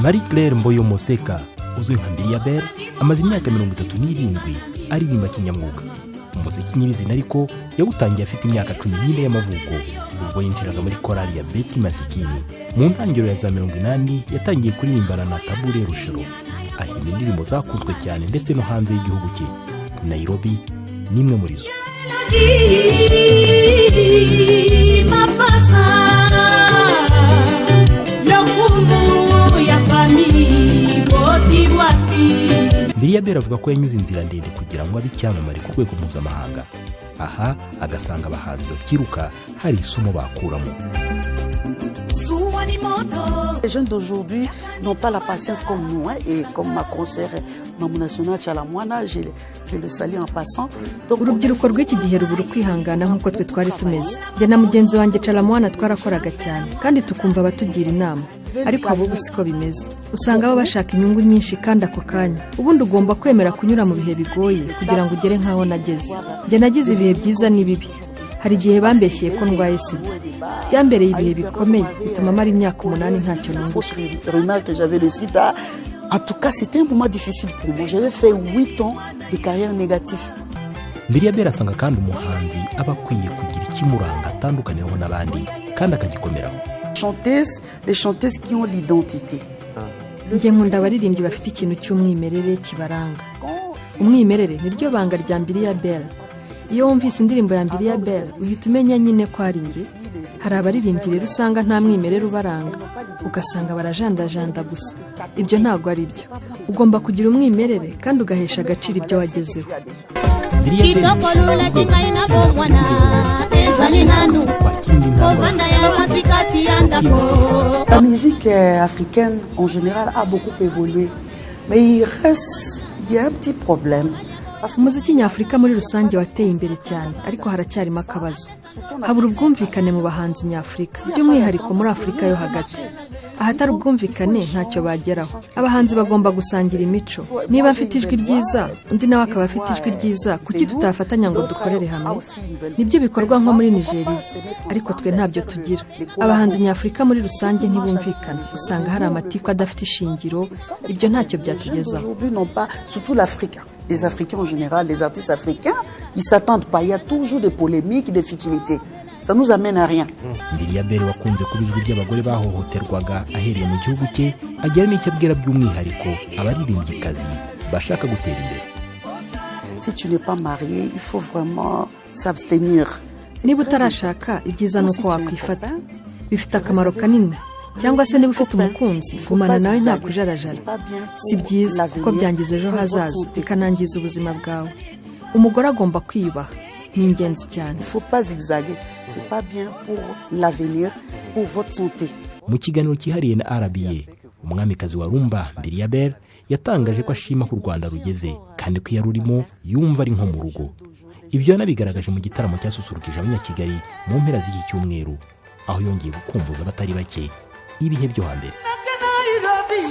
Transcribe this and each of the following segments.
Marie Claire Mboyo Moseka uzwi nka Mbilia Bel amaze imyaka 37 aririmba kinyamwuga. Umuziki nyirizina ariko yawutangiye afite imyaka 14 y'amavuko, ubwo yinjiraga muri korali ya Beti Masikini. Mu ntangiriro ya za 80 yatangiye kuririmbana na Tabu Ley Rochereau, ahimba indirimbo zakunzwe cyane ndetse no hanze y'igihugu cye. Nairobi ni imwe muri zo. Mapasa lokumu ya famille boti wapi. Mbilia Bel avuga ko yanyuze inzira ndende kugira ngo abe icyamamare ku rwego mpuzamahanga. Aha agasanga abahanzi babyiruka hari isomo bakuramo. Zuwa ni moto. Les jeunes d'aujourd'hui n'ont pas la patience comme nous, hein, et comme ma consœur Mamu National Tshala Muana, je le salue en passant. Donc, Urubyiruko rw'iki gihe rubura ukwihangana nk'uko twe twari tumeze. Njye na mugenzi wanjye Tshala Muana twarakoraga cyane kandi tukumva abatugira inama, ariko abo siko bimeze. Usanga baba bashaka inyungu nyinshi kandi ako kanya. Ubundi ugomba kwemera kunyura mu bihe bigoye kugira ngo ugere nk'aho nageze. Njye nagize ibihe byiza n'ibibi. Hari igihe bambeshyeye ko ndwaye sida, byambereye ibihe bikomeye, bituma mara imyaka 8 ntacyo nunguka. Fausse rumeur que j'avais le sida. En tout cas, c'était un moment difficile pour moi. J'avais fait 8 ans de carrière négative. Mbilia Bel asanga kandi umuhanzi aba akwiye kugira ikimuranga atandukaniyeho n'abandi kandi akagikomeraho. Chanteuses, les chanteuses qui ont l'identité. Njye nkunda abaririmbyi bafite ikintu cy'umwimerere kibaranga. Umwimerere niryo banga rya Mbilia Bel. Iyo wumvise indirimbo ya Mbilia Bel, uhita umenya nyine ko ari njye. Hari abaririmbyi rero usanga nta mwimerere ubaranga, ugasanga barajandajanda gusa. Ibyo ntabwo ari byo. Ugomba kugira umwimerere kandi ugahesha agaciro ibyo wagezeho. Mbilia Bel Kitoko lolaki ngai na bomwana ezali nanu kovanda ya masikati ya ndako. La musique africaine en général a beaucoup évolué. Mais il reste, il y a un petit problème. Parce que Umuziki nyafurika muri rusange wateye imbere cyane, ariko haracyarimo akabazo. Habura ubwumvikane mu bahanzi nyafurika, by'umwihariko muri Afurika yo Hagati. Ahatari ubwumvikane ntacyo bageraho. Abahanzi bagomba gusangira imico. Niba mfite ijwi ryiza, undi nawe akaba afite ijwi ryiza, kuki tutafatanya ngo dukorere hamwe? Nibyo bikorwa nko muri Nigeria, ariko twe ntabyo tugira. Abahanzi nyafurika muri rusange ntibumvikana, usanga hari amatiku adafite ishingiro. Ibyo ntacyo les jeunes byatugezaho. d'aujourd'hui n'ont pas, surtout l'Afrique, les Africains en général, les artistes africains, ils s'attendent pas. Il y a toujours des polémiques, des futilités. Ça nous amène à rien. Mbilia Bel wakunze kuba ijwi ry'abagore bahohoterwaga ahereye mu gihugu cye, agira n'icyo abwira by'umwihariko abaririmbyikazi bashaka gutera imbere. Si tu n'es pas marié, il faut vraiment s'abstenir. Niba utarashaka, ibyiza ni uko wakwifata, bifite akamaro kanini. Cyangwa se niba ufite umukunzi, gumana nawe nta kujarajara. Si byiza kuko byangiza ejo hazaza, bikanangiza ubuzima bwawe. Umugore agomba kwiyubaha, ni ingenzi cyane. Il ne faut pas zigzaguer. C'est pas bien pour l'avenir, pour votre santé. Mu kiganiro cyihariye na RBA, umwamikazi wa rumba Mbilia Bel yatangaje ko ashima ko u Rwanda rugeze kandi ko iyo arurimo yumva ari nko mu rugo. Ibyo yanabigaragaje mu gitaramo cyasusurukije Abanyakigali mu mpera z'iki cyumweru, aho yongeye gukumbuza abatari bake ibihe byo hambere. Nairobi,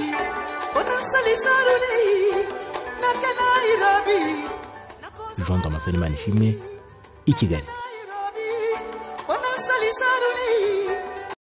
Nairobi. Jean Damascene Manishimwe i Kigali.